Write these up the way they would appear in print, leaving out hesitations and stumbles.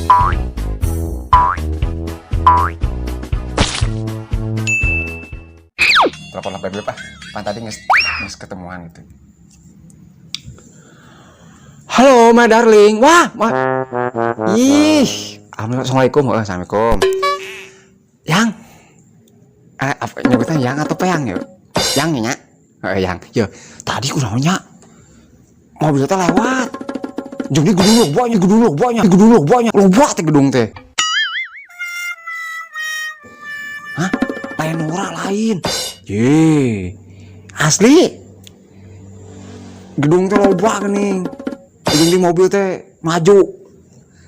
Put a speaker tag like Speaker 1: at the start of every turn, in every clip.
Speaker 1: Telepon lah bebek ah. Pan tadi nges nges ketemuan gitu. Halo, my darling. Wah, ma. Ih, assalamualaikum. Oh, assalamualaikum. Yang. Eh, apa nyebutnya yang atau peyang ya? Yang ya, nya? Eh, yang. Ya, tadi kunaon nya? Mobil teh lewat. Jadi gedung loba nya, gedung loba nya, gedung loba nya. Loba teh gedung teh. Hah? Lain ora lain. Ye. Asli. Gedung teh loba geuning. Jeung di mobil teh maju.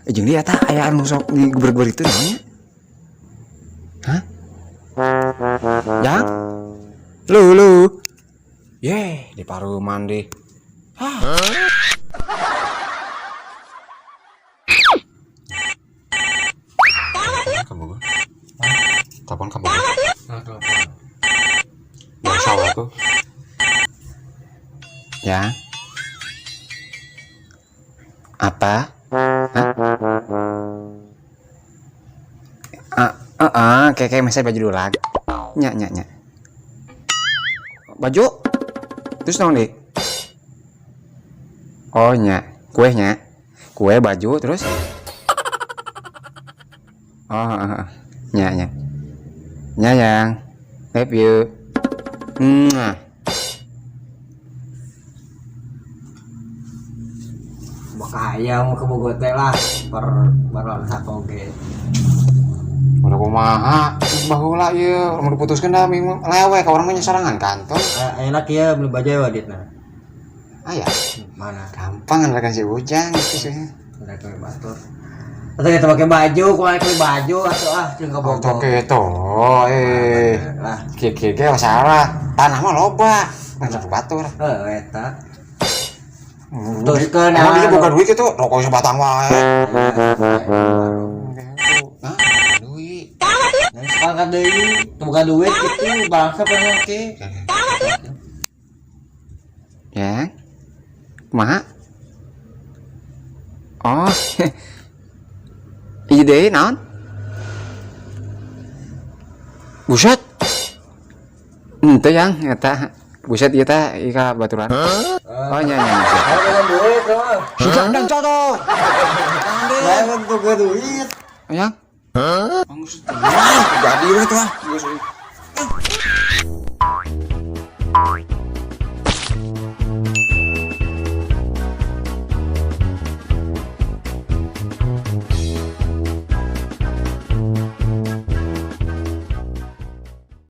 Speaker 1: Eh, jeung dia eta aya anu sok digeber-geber itu namanya. Hah? Yang? Lu lu. Ye, di paruman deh. Hah. Kamu telepon kamu.
Speaker 2: Nah, telepon.
Speaker 1: Biasa lah tuh. Ya. Apa? Hah? Ah, ah, ah, kayak kayak misalnya baju dulu lagi. Nya, nya, nya. Baju? Terus naon deh? Oh, nya. Kuehnya. Kue baju terus? Oh, ah, ah. Nya, nya. Nya yang. Love you. Mwah.
Speaker 2: Baka hayang ke Bogor teh lah per baron sakoge.
Speaker 1: Udah kumaha, baheula ieu mun diputuskeun da minggu lewe ka urang mah sorangan kantor.
Speaker 2: Enak ya beli baju ya waditna.
Speaker 1: Ah ya,
Speaker 2: Mana?
Speaker 1: Gampang kan si Ujang gitu sih.
Speaker 2: Mereka batur. Atau kita pakai baju, kalau pakai baju atau ah jeung ke Bogor.
Speaker 1: Oh, gitu. Eh,
Speaker 2: Lah,
Speaker 1: kieu kieu ge salah. Tanah mah loba. Ngan batur.
Speaker 2: heuh eta.
Speaker 1: Terus
Speaker 2: Teruskeun,
Speaker 1: emang dia
Speaker 2: ah.
Speaker 1: buka duit itu rokok sebatang wae. Nah, duit.
Speaker 2: Nah, sekarang deui, buka duit gitu, bangsa pengen ke.
Speaker 1: Ya. Kumaha? Oh. Ide naon? Buset. Henteu yang eta. Buset ieu teh ieu ka baturan. Oh nya nya. Nya.
Speaker 2: Kalau bukan duit mah.
Speaker 1: Si gandeng coto.
Speaker 2: Lah, buka duit.
Speaker 1: Yang? Hah? Jadi we tuh ah. Geus.